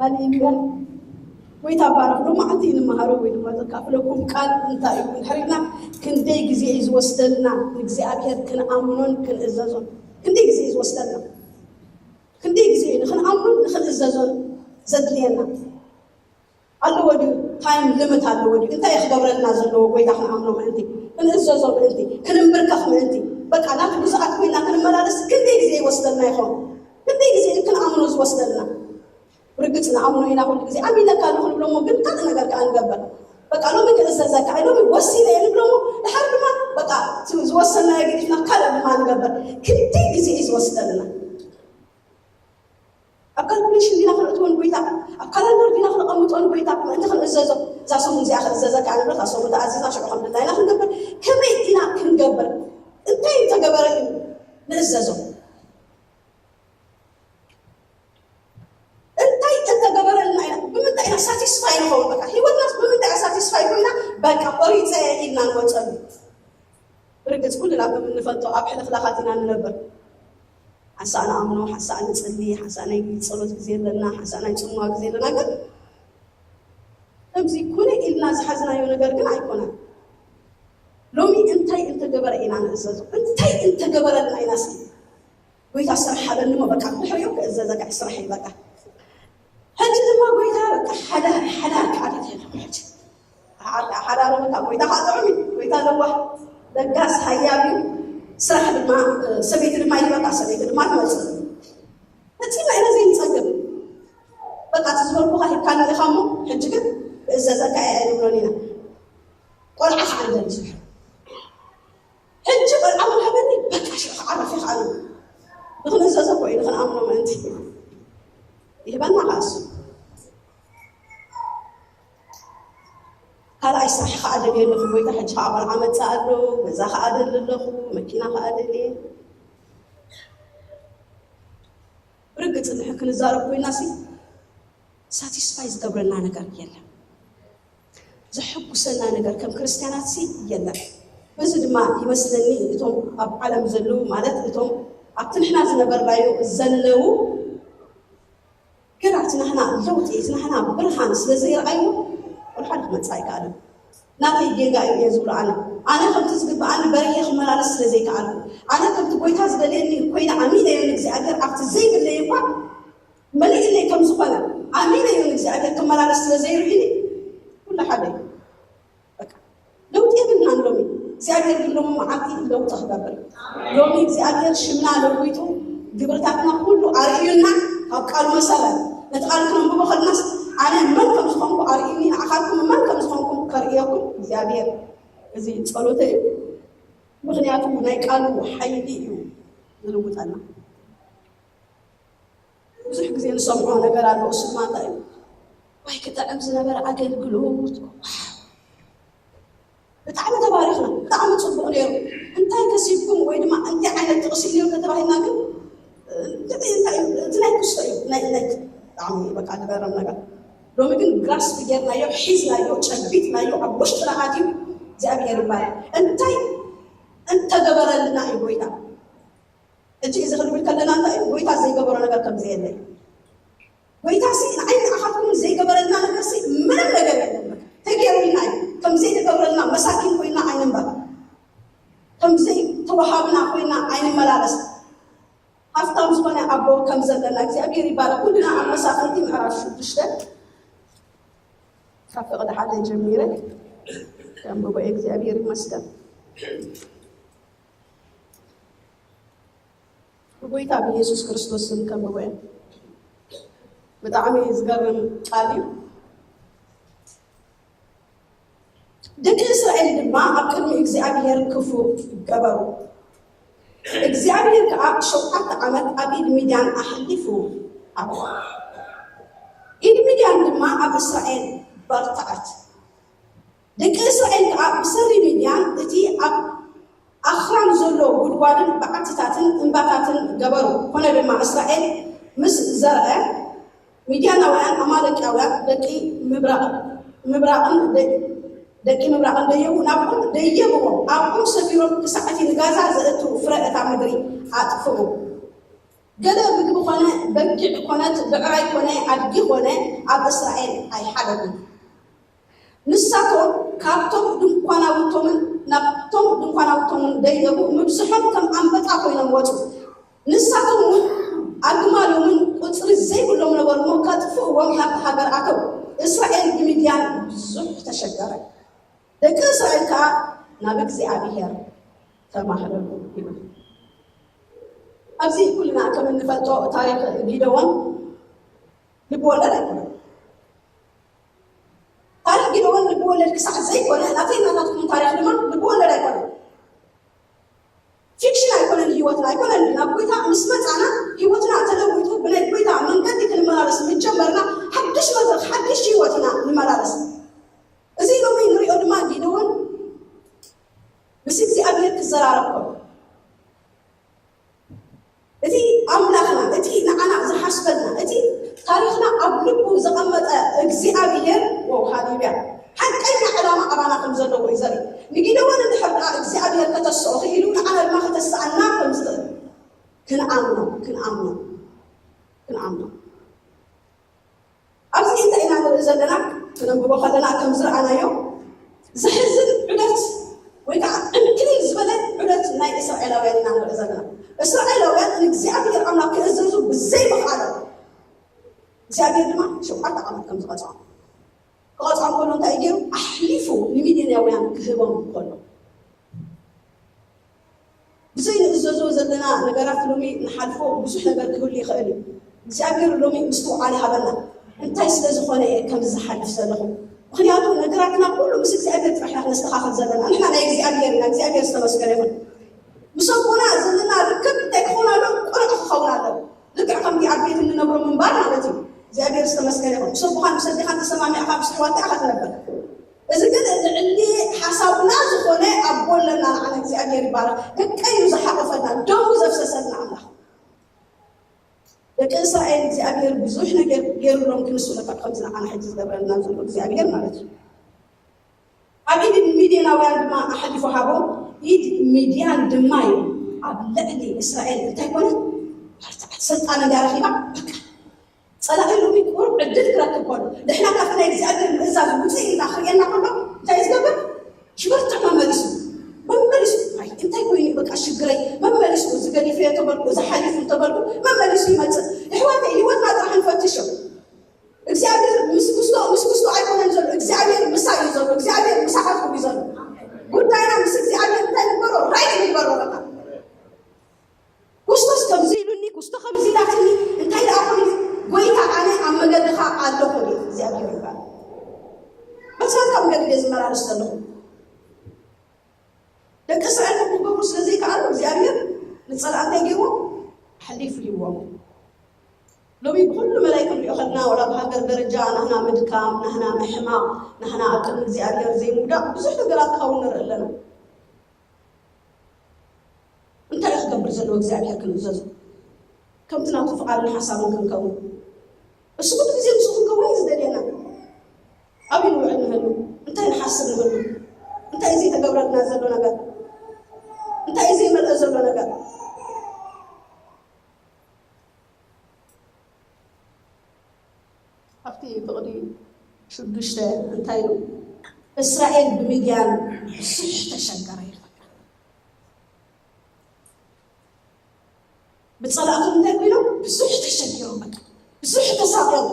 ሃሌሉያ። ጎይታ ባረኽ። ሎማዓንቲ ንመሃሮ ወይ ድማ ዘካፍለኩም ቃል እንታይ እዩ? እንድሕር ኢልና ክንደይ ግዜ እዩ ዝወስደልና ንእግዚኣብሔር ክንኣምኖን ክንእዘዞን? ክንደይ ግዜ እዩ ዝወስደልና? ክንደይ ግዜ እዩ ንክንኣምኖን ንክንእዘዞን ዘድልየና? ኣለዎ ድዩ? ታይም ልምት ኣለዎ ድዩ? እንታይ ክገብረልና ዘለዎ? ጎይታ ክንኣምኖ ምእንቲ፣ ክንእዘዞ ምእንቲ፣ ክንምብርከኽ ምእንቲ፣ በቃ ናቱ ግዙኣት ኮይና ክንመላለስ ክንደይ ግዜ ይወስደልና ይኸውን? ክንደይ ግዜ ክንኣምኖ ዝወስደልና? ብርግጽ ንኣምኖ ኢና ኩሉ ግዜ፣ ኣሚነካ ኣለኹ ንብሎ እሞ ግን ካልእ ነገር ከኣ ንገብር። በቃ ሎሚ ክእዘዘካ እየ፣ ሎሚ ወሲነ እየ ንብሎ እሞ ድሓር ድማ በቃ እቲ ዝወሰናዮ ገዲፍና ካልእ ድማ ንገብር። ክንደይ ግዜ እዩ ዝወስደልና? ኣብ ካልኩሌሽን ዲና ክነእትዎ ንጎይታ፣ ኣብ ካላንደር ዲና ክነቐምጦ ንጎይታ ምእንቲ ክንእዘዞ? እዛ ሰሙን እዚኣ ክእዘዘካ እያ ንብሎ፣ እታ ሰሙን ተኣዚዝና ሽዑ ከም ድላይና ክንገብር። ከመይ ኢና ክንገብር? እንታይ እንተገበረ እዩ ንእዘዞ? እንታይ እንተገበረልና ኢና? ብምንታይ ኢና ሳቲስፋይ ንኸውን? በቃ ህይወትናስ ብምንታይ እያ ሳቲስፋይ ኮይና? በቃ ቆሪፀ ኢልና ንወፀሉ። ብርግፅ ኩልና ከም እንፈልጦ ኣብ ሕልኽላኻት ኢና ንነብር። ሓንሳእ ንኣምኖ፣ ሓንሳእ ንፅሊ፣ ሓንሳእ ናይ ጸሎት ግዜ ኣለና፣ ሓንሳእ ናይ ጽምዋ ግዜ ኣለና። ግን ከምዚ ኮነ ኢልና ዝሓዝናዮ ነገር ግን ኣይኮነን። ሎሚ እንታይ እንተገበረ ኢና ንእዘዞ? እንታይ እንተገበረልና ኢና እስኪ? ጎይታ ስራሕ ሃበኒ እሞ በቃ ብድሕሪኡ ክእዘዘካ እዩ ስራሕ እዩ በቃ። ሕጂ ድማ ጎይታ በቃ ሓዳር፣ ሓዳር ከኣ ተትህልኹ ሕጂ። ሓዳር እውን ካብ ጎይታ ከዓ ጥዑም እዩ። ጎይታ ለዋህ፣ ለጋስ፣ ሃያል እዩ። ስራሕ ድማ፣ ሰበይቲ ድማ ይህበካ፣ ሰበይቲ ድማ ትመጽእ። ፈጺምና ኢና ዘይንጸግብ። በቃ እቲ ዝበልኩኻ ሂብካኒ ኢኻ እሞ ሕጂ ግን ክእዘዘካ እየ ኣይንብሎን ኢና። ቆልዓ ከዓ ንደሊ ስራሕ። ሕጂ ቆልዓ ምሃበኒ በቃ ሽዑ ክዓርፍ ይኽኣል እዩ። ንኽንእዘዞ እኮ እዩ፣ ንኽንኣምኖ ምእንቲ። ይህበና ከኣ እሱ። ካልኣይ ስራሕ ከኣ ደልየ ኣለኹ። ጎይታ ሕጂ ከኣ ቆልዓ መጽእ ኣሎ፣ ገዛ ከኣ ደሊ ኣለኹ፣ መኪና ከኣ ደልየ። ብርግጽ እንድሕር ክንዛረብ ኮይና ሲ ሳቲስፋይ ዝገብረና ነገር የለን። ዘሐጉሰና ነገር ከም ክርስትያናት ሲ የለን። በዚ ድማ ይመስለኒ እቶም ኣብ ዓለም ዘለዉ ማለት እቶም ኣብቲ ንሕና ዝነበርናዮ ዘለዉ ግና እቲ ናህና ለውጢ እቲ ናህና ብርሃን ስለ ዘይረኣይዎ ወልሓደ ክመጽእ ኣይከኣለን። ናተይ ጌጋ እዩ እየ ዝብሎ ኣነ ኣነ ከምቲ ዝግብኣኒ በርየ ክመላለስ ስለ ዘይከኣልኩ ኣነ ከምቲ ጎይታ ዝደልየኒ ኮይነ ኣሚነዮ ንእግዚኣብሔር ኣብቲ ዘይብለይ እኳ መሊእለይ ከም ዝኾነ ኣሚነዮ ንእግዚኣብሔር ክመላለስ ስለ ዘይርእዩኒ ኩሉ ሓደ እዩ። በቃ ለውጢ የብልናን ሎሚ እግዚኣብሔር ግን ሎሚ መዓልቲ ለውጢ ክገብር እዩ። ሎሚ እግዚኣብሔር ሽምና ለዊጡ ግብርታትና ኩሉ ኣርእዩና ካብ ቃሉ መሰረት ነቲ ቃል ክነንብቦ ከለናስ ኣነ መን ከም ዝኾንኩ ኣርእዩኒ ንዓኻትኩም መን ከም ዝኾንኩም ከርእየኩም እግዚኣብሔር እዚ ጸሎተ እዩ። ምክንያቱ ናይ ቃሉ ሓይሊ እዩ ዝልውጠና። ብዙሕ ግዜ ንሰምዖ ነገር ኣሎ። እሱ ድማ እንታይ እዩ? ዋይ ክጥዕም ዝነበረ ኣገልግሎት። ብጣዕሚ ተባሪኽና፣ ብጣዕሚ ፅቡቕ ነይሩ። እንታይ ከሲብኩም ወይ ድማ እንታይ ዓይነት ጥቕሲ እዩ ነይሩ ተተባሂልና ግን እቲ ናይ ክስቶ እዩ ናይ ናይ ብጣዕሚ በቃ ዝገርም ነገር። ሎሚ ግን ግራስፕ ጌርናዮ፣ ሒዝናዮ፣ ጨቢጥናዮ፣ ኣብ ውሽጥና ኣትዩ እግዚኣብሔር ይባል። እንታይ እንተገበረልና እዩ ጎይታ? ሕጂ እዚ ክንብል ከለና እንታይ እዩ? ጎይታ ዘይገበሮ ነገር ከም ዘየለ እዩ። ጎይታ ሲ ንዓይ ንዓኻትኩም ዘይገበረልና ነገር ሲ ምንም ነገር የለን። ተገይሩልና እዩ። ከም ዘይተገብረልና መሳኪን ኮይና ኣይንንበር። ከም ዘይተዋሃብና ኮይና ኣይንመላለስ። ሃፍታም ዝኾነ ኣቦ ከም ዘለና እግዚኣብሔር ይባረክ። ኩልና ኣብ መሳፍንቲ ምዕራፍ ሽዱሽተ ካብ ፍቕዲ ሓደ ጀሚረ ከንብቦ እየ። እግዚኣብሔር ይመስገን። ብጎይታ ብኢየሱስ ክርስቶስ ስም ከንብቦ እየ። ብጣዕሚ ዝገርም ቃል እዩ። ደቂ እስራኤል ድማ ኣብ ቅድሚ እግዚኣብሔር ክፉእ ገበሩ። እግዚኣብሔር ከዓ ሸውዓተ ዓመት ኣብ ኢድ ሚድያን ኣሕሊፉ ሃቦ። ኢድ ሚድያን ድማ ኣብ እስራኤል በርትዐት። ደቂ እስራኤል ከዓ ብሰሪ ሚድያን እቲ ኣብ ኣኽራን ዘሎ ጉድጓድን በዓትታትን እምባታትን ገበሩ። ኮነ ድማ እስራኤል ምስ ዘርአ፣ ሚድያናውያን ኣማሌቃውያን ደቂ ምብራቕ ምብራቕን ደ- ደቂ ምብራቕን ደየቡ ናብኦም ደየብዎም ኣብኦም ሰፊሮም ክሳዕ እቲ ንጋዛ ዘእቱ ፍረ እታ ምድሪ ኣጥፍኡ። ገለ ምግቢ ኮነ፣ በጊዕ ኮነት፣ ብዕራይ ኮነ፣ ኣድጊ ኮነ፣ ኣብ እስራኤል ኣይሓደጉን። ንሳቶም ካብቶም ድንኳናውቶምን ናብቶም ድንኳናውቶምን ደየቡ፣ ምብዝሖም ከም ኣንበጣ ኮይኖም ወጹ። ንሳቶም እውን ኣግማሎምን ቁጽሪ ዘይብሎም ነበሩ እሞ፣ ከጥፍእዎም ናብቲ ሃገር ኣተው። እስራኤል ብምድያን ብዙሕ ተሸገረ። ደቂ እስራኤል ከኣ ናብ እግዚኣብሔር ተማህለሉ ይብል። ኣብዚ ኩልና ከም እንፈልጦ፣ ታሪኽ ጊደዎን ልብወለድ ኣይኮነን። ታሪኽ ጊደዎን ልብወለድ ክሳዕ ዘይኮነ፣ ናተይ ናታትኩም ታሪኽ ድማ ልብወለድ ኣይኮነን። ፊክሽን ኣይኮነን ህይወትና፣ ኣይኮነን። ናብ ጎይታ ምስ መጻና ህይወትና ተለዊጡ፣ ብናይ ጎይታ መንገዲ ክንመላለስ ምስ ጀመርና፣ ሓድሽ መድረኽ፣ ሓድሽ ህይወት ኢና ንመላለስ። እዚ ሎሚ ንሪኦ ድማ ጊደዎን ምስ እግዚኣብሔር ክዘራረብ ከሎ፣ እቲ ኣምላኽና፣ እቲ ንዓና ዝሓስበልና፣ እቲ ታሪኽና ኣብ ልቡ ዘቐመጠ እግዚኣብሔር፣ ዋው፣ ሃሌሉያ፣ ሓቀኛ ዕላማ ኣባና ከም ዘለዎ እዩ ዘርኢ። ንጊደዎን እንድሕር ደኣ እግዚኣብሔር ከተስኦ ክኢሉ፣ ንዓና ድማ ከተስኣና ከም ዝኽእል ክንኣምኖ፣ ክንኣምኖ፣ ክንኣምኖ። ኣብዚ እንታይ ኢና ንርኢ ዘለና? ክነንብቦ ከለና ከም ዝረኣናዮ፣ ዘሕዝን ዑደት ወይ ከዓ ዕንክሊል ዝበለ ዑደት ናይ እስራኤላውያን ኢና ንርኢ ዘለና። እስራኤላውያን ንእግዚኣብሔር ኣምላኽ ክእዘዙ ብዘይምኽኣሎም፣ እግዚኣብሔር ድማ ሸውዓተ ዓመት ከም ዝቐጽዖም፣ ክቐጽዖም ከሎ እንታይ ገይሩ? ኣሕሊፉ ንሚድያናውያን ክህቦም ከሎ፣ ብዘይ ንእዘዞ ዘለና ነገራት ሎሚ ንሓልፎ ብዙሕ ነገር ክህሉ ይኽእል እዩ። እግዚኣብሔር ሎሚ ምስትውዓል ይሃበና። እንታይ ስለ ዝኾነ እየ ከምዚ ዝሓልፍ ዘለኹ? ምኽንያቱ ነገራትና ኩሉ ምስ እግዚኣብሔር ጥራሕ ኢና ክነስተኻኽል ዘለና። ንሕና ናይ እግዚኣብሔር ኢና። እግዚኣብሔር ዝተመስገነ ይኹን። ምስ ኣቦና ዘለና ርክብ እንታይ ክኸውን ኣለዎ? ቅኑዕ ክኸውን ኣለዎ። ልክዕ ከምቲ ኣብ ቤት እንነብሮ ምንባር ማለት እዩ። እግዚኣብሔር ዝተመስገነ ይኹን። ምስ ኣቦኻን ምስ ኣዴኻን ተሰማሚዕካ ምስ ኣሕዋትካ ኢኻ ትነብር። እዚ ግን ልዕሊ ሓሳብና ዝኾነ ኣቦ ኣለና። ንዓና እግዚኣብሔር ይባረኽ። ደቀዩ ዝሓቆፈና፣ ደሙ ዘፍሰሰልና ኣምላኽ። ደቂ እስራኤል እግዚኣብሔር ብዙሕ ነገር ገይሩሎም ክንሱ መታዕ ከምዚ ንዓና ሕጂ ዝገብረልና ዘሎ እግዚኣብሔር ማለት እዩ። ኣብ ኢድ ሚድያናውያን ድማ ኣሕሊፉ ሃቦም። ኢድ ሚድያን ድማ እዩ ኣብ ልዕሊ እስራኤል እንታይ ኮነ? ስልጣን እንዳ ረኺባ፣ በቃ ጸላኢ ሎሚ ቁሩብ ዕድል ክረክብ ከሎ፣ ንሕና ካብቲ ናይ እግዚኣብሔር ምእዛዝ ውፅእ ኢልና ክርእየና ከሎ እንታይ እዩ ዝገብር? ሽበርትዕ መመሊሱ፣ መመሊሱ፣ ኣይ እንታይ ኮይኑ በቃ ሽግረይ፣ መመሊሱ፣ እዚ ገዲፈዮ ተበልኩ፣ እዚ ሓሊፉ ተበልኩ፣ መመሊሱ ይመጽእ። ኣሕዋተይ፣ ህይወትና ጥራሕ ንፈትሾ። እግዚኣብሔር ምስ ክስቶ፣ ምስ ክስቶ ኣይኮነን ዘሎ፣ እግዚኣብሔር ምሳይ እዩ ዘሎ፣ እግዚኣብሔር ምሳኻትኩም እዩ ዘሎ። ጉዳይና ምስ እግዚኣብሔር እንታይ ንግበሮ? ራይት ንግበሮ በቃ። ክርስቶስ ከምዚ ኢሉኒ፣ ክስቶ ከምዚ ኢላትኒ፣ እንታይ ደኣ ኮይኑ? ጎይታ ኣነ ኣብ መገድኻ ኣለኹ ድየ? እግዚኣብሔር ይባል። በስመልካ መገዲ ድየ ዝመላለስ ዘለኹ? ደቂ እስራኤል ከም ክገብሩ ስለ ዘይከኣሉ እግዚኣብሔር ንጸላእቲ እንታይ ገይርዎም? ኣሕሊፉ ሂብዎም። ሎሚ ብኩሉ መዳይ ክንሪኦ ከለና፣ ወላ ብሃገር ደረጃ ናህና ምድካም፣ ናህና ምሕማቕ፣ ናህና ኣብ ቅድሚ እግዚኣብሔር ዘይምውዳቕ ብዙሕ ነገራት ክኸውን ንርኢ ኣለና። እንታይ እዩ ክገብር ዘለዎ እግዚኣብሔር ክንእዘዞ? ከምቲ ናቱ ፍቓድን ሓሳብን ክንከውን። እሱ ኩሉ ግዜ ምስኡ ክንከውን እዩ ዝደልየና። ኣበይ ንውዕል ንህሉ? እንታይ ንሓስብ ንህሉ? እንታይ እዩ ዘይተገብረልና ዘሎ ነገር? እንታይ እዩ ዘይመልአ ዘሎ ነገር? ኣብቲ ፍቕዲ ሽዱሽተ እንታይ ኢሉ? እስራኤል ብምድያን ብዙሕ ተሸገረ ይብል። ብጸላእቶም እንታይ ኮይኖም? ብዙሕ ተሸጊሮም፣ በቃ ብዙሕ ተሳቕዮም።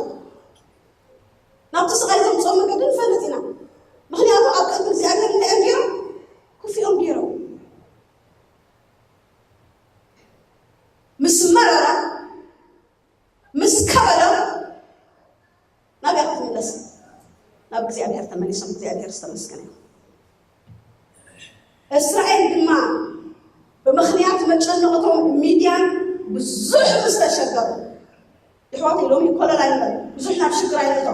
ናብቲ ስቓይ ዘምጽኦ መገዲ ንፈልጥ ኢና። ምኽንያቱ ኣብ ቅድሚ እግዚኣብሔር እንታይ እዮም ገይሮም? ክፍኦም ገይሮም። ምስ መረረ፣ ምስ ከበዶም ናበይ ክትምለስ? ናብ እግዚኣብሔር ተመሊሶም። እግዚኣብሔር ዝተመስገነ ይኹን። እስራኤል ድማ ብምኽንያት መጨነቕቶም ሚድያን ብዙሕ ምስ ተሸገሩ፣ የሕዋተይ ሎሚ ኮለል ኣይንበል፣ ብዙሕ ናብ ሽግር ኣይንእቶ።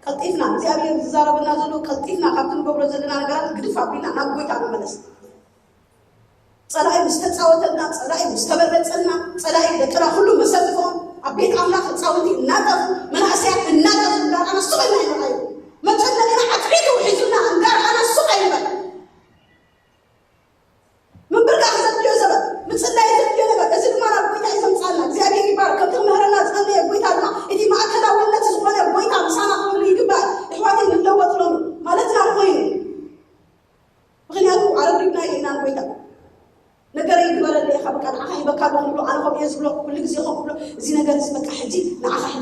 ቀልጢፍና እግዚኣብሔር ዝዛረበና ዘሎ ቀልጢፍና ካብ ክንገብሮ ዘለና ነገራት ግድፍ ኣቢልና ናብ ጎይታ ንመለስ። ጸላኢ ምስ ተጻወተልና፣ ጸላኢ ምስ ተበለጸልና፣ ጸላኢ ደቅና ኩሉ መሰልፎም ኣብ ቤት ኣምላኽ ህጻውንቲ እናጠፉ፣ መናእሰያት እናጠፉ እንዳርኣና ሱቕ ኢልና ኣይንርኣዮ። መጨነቂና ዓፍዒቱ ሒዙና እንዳርኣና ሱቕ ኣይንበል። ምንብርካኽ ዘድልዮ ዘበን፣ ምጽላይ ዘድልዮ ነገር፣ እዚ ድማ ናብ ጎይታ እዩ ዘምጻና። እግዚኣብሔር ይባረክ።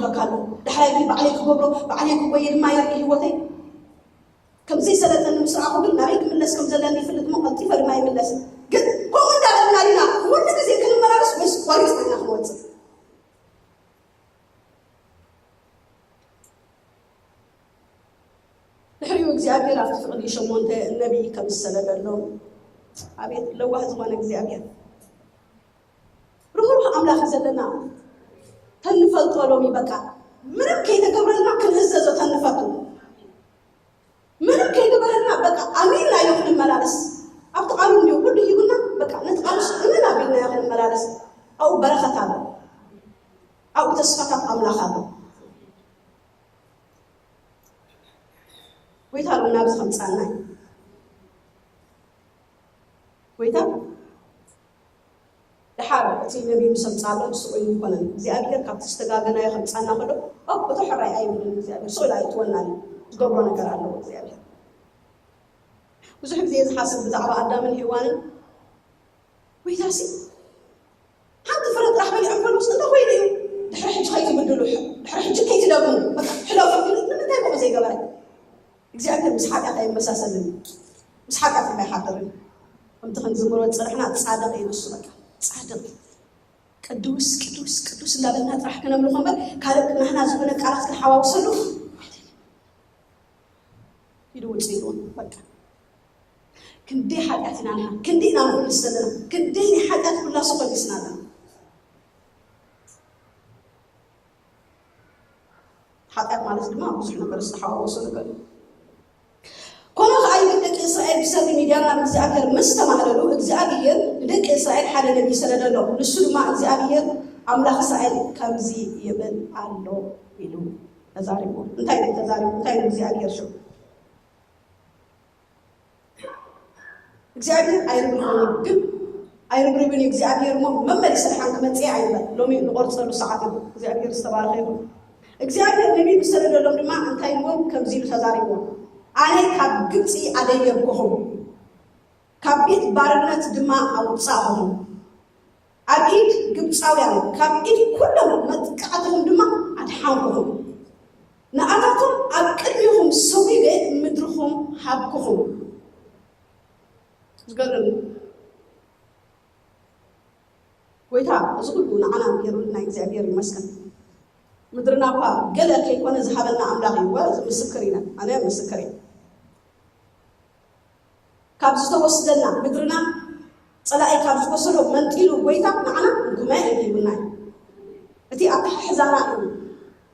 ይረካ ኣሎ። ዳሕራይ ግን ባዕለይ ክገብሮ፣ ባዕለይ ክጎየ ድማ የርኢ ህይወተይ። ከም ዘይሰለጠኒ ምስ ረኣኹ ግን ናበይ ክምለስ ከም ዘለኒ ይፍልጥ እሞ ቀልጢፈ ድማ ይምለስ። ግን ከምኡ እንዳበልና ዲና ኩሉ ግዜ ክንመላለስ ወይስ ቆሪፅና ኢና ክንወፅእ? ድሕሪኡ እግዚኣብሔር ኣብቲ ፍቕዲ ሸሞንተ ነቢይ ከም ዝሰደደሎም፣ ኣቤት ለዋህ ዝኾነ እግዚኣብሔር፣ ርህሩህ ኣምላኽ እዩ ዘለና። ተንፈልጦ ሎሚ በቃ ምንም ከይተገብረልና ክንእዘዞ ተንፈቱ። ምንም ከይገበረልና በቃ ኣሚንናዮ ክንመላለስ ኣብቲ ቃሉ እንዲሁ ኩሉ ሂቡና በቃ ነቲ ቃሉ እምን ኣቢልናዮ ክንመላለስ። ኣብኡ በረኸት ኣሎ። ኣብኡ ተስፋታት ኣምላኽ ኣሎ። ጎይታ ሎሚ ናብዚ ከምጻና እዩ። ጎይታ ደሓር እቲ ነቢይ ምስ ኣምጻኣሎም ንሱ ኮይኑ ኣይኮነን። እግዚኣብሔር ካብቲ ዝተጋገናዮ ከምጻና ከሎ፣ ኦ፣ እቶ ሕራይ ኣይብልን እግዚኣብሔር። ስቕ ኢሉ ኣይእትወናን እዩ። ዝገብሮ ነገር ኣለዎ እግዚኣብሔር። ብዙሕ ግዜ ዝሓስብ ብዛዕባ ኣዳምን ሄዋንን፣ ጎይታሲ ሓንቲ ፍረ ጥራሕ በሊዖም ከለውስ እንታይ ኮይኑ እዩ? ድሕሪ ሕጂ ከይትብድሉ፣ ድሕሪ ሕጂ ከይትደግሙ፣ በቃ ሕለፉ ኢሉ ንምንታይ ከምኡ ዘይገበረ? እግዚኣብሔር ምስ ሓጢኣት ኣይመሳሰልን እዩ። ምስ ሓጢኣት ድማ ኣይሓድርን እዩ። ከምቲ ክንዝምሮ ዝጸናሕና ጻድቕ እዩ ንሱ፣ በቃ ጻድቕ እዩ። ቅዱስ፣ ቅዱስ፣ ቅዱስ እንዳበልና ጥራሕ ክነምልኾ እምበር ካልእ ናህና ዝኾነ ቃላት ክንሓዋውሰሉ ኢሉ ውጽእ ኢልዎ። በቃ ክንደይ ሓጢኣት ኢና ንሓ-፣ ክንደይ ኢና ንኹልስ ዘለና፣ ክንደይ ናይ ሓጢኣት ኩላሱ ከሊስና ኣለና። ሓጢኣት ማለት ድማ ብዙሕ ነገር ዝተሓዋወሶ ነገር እዩ። ኮነ ኸኣ ይብል ደቂ እስራኤል ብሰሪ ሚድያን ናብ እግዚኣብሔር ምስ ተማህለሉ፣ እግዚኣብሔር ንደቂ እስራኤል ሓደ ነቢይ ሰደደሎም። ንሱ ድማ እግዚኣብሔር ኣምላኽ እስራኤል ከምዚ ይብል ኣሎ ኢሉ ተዛሪቡ። እንታይ እዩ ተዛሪቡ? እንታይ እዩ እግዚኣብሔር ሽዑ? እግዚኣብሔር ኣይርብርብን እዩ፣ ግን ኣይርብርብን እዩ እግዚኣብሔር እሞ መመሊሰ ደሓን ክመጽእ ኣይበል። ሎሚ ንቆርጸሉ ሰዓት እዩ። እግዚኣብሔር ዝተባረኸ ይኹን። እግዚኣብሔር ነቢይ ምስ ሰደደሎም ድማ እንታይ ኢልዎም? ከምዚ ኢሉ ተዛሪብዎም፣ ኣነ ካብ ግብጺ ኣደየብኩኹም፣ ካብ ቤት ባርነት ድማ ኣውጻእኹኹም፣ ኣብ ኢድ ግብጻውያን፣ ካብ ኢድ ኩሎም መጥቃዕትኹም ድማ ኣድሓንኩኹም፣ ንኣታቶም ኣብ ቅድሚኹም ሰጒገ ምድርኹም ሃብኩኹም። ዝገርም እዩ። ጎይታ እዚ ኩሉ ንዓና ገይሩልና እግዚኣብሔር ይመስገን። ምድርና እኳ ገለ ከይኮነ ዝሃበና ኣምላኽ እዩ። እዚ ምስክር ኢና፣ ኣነ ምስክር እየ። ካብ ዝተወስደና ምድርና ጸላኢ ካብ ዝወሰዶ መንጢሉ ጎይታ ንዓና እንኩመ እዩ ሂቡና እዩ። እቲ ኣተሓሕዛና እዩ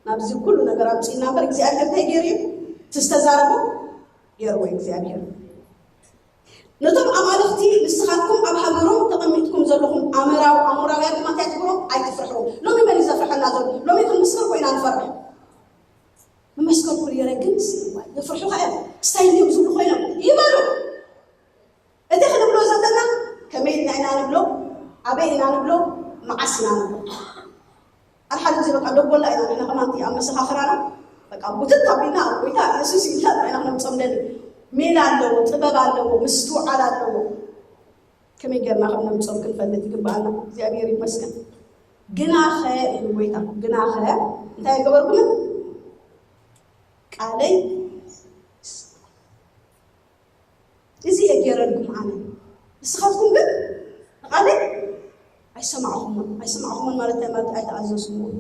ናብዚ ኩሉ ነገር ኣምጺእና እምበር እግዚኣብሔር እንታይ ገይሩ እዩ? እቲ ዝተዛረቦ ገይርዎ እዩ እግዚኣብሔር። ነቶም ኣማልኽቲ ንስኻትኩም ኣብ ሃገሮም ተቐሚጥኩም ዘለኹም ኣመራው-፣ ኣሞራውያን ድማ እንታይ ትብሎም? ኣይትፍርሕዎም። ሎሚ መን እዩ ዘፍርሐና ዘሎ? ሎሚ ክንምስክር ኮይና ንፈርሕ። ምመስከርኩ ነይረ ግን ሲ-፣ እዋይ፣ የፍርሑኻ እዮም። ስታይ እዮም ዝብሉ ኮይኖም ይበሉ። እቲ ክንብሎ ዘለና ከመይ ኢልና ኢና ንብሎ? ኣበይ ኢና ንብሎ? መዓስ ኢና ንብሎ? ኣብ ሓደ ግዜ በቃ ደጎላ ኢና ንሕና ከማን እቲ ኣብ መሰኻኽራና በቃ ቡትት ኣቢልና ኣብ ጎይታ ኢየሱስ ኢልና ጥራይ ኢና ክነምጾም ደሊ። ሜላ ኣለዎ፣ ጥበብ ኣለዎ፣ ምስትውዓል ኣለዎ። ከመይ ጌርና ከም ነምጾም ክንፈልጥ ይግብኣና። እግዚኣብሔር ይመስገን። ግናኸ እዩ ጎይታ፣ ግናኸ እንታይ ኣይገበርኩምን? ቃለይ እዚ እየ ገይረልኩም ኣነ። ንስኻትኩም ግን ንቓለይ ኣይሰማዕኹሞን። ኣይሰማዕኹሞን ማለት እንታይ ማለት? ኣይተኣዘዝኩሞን።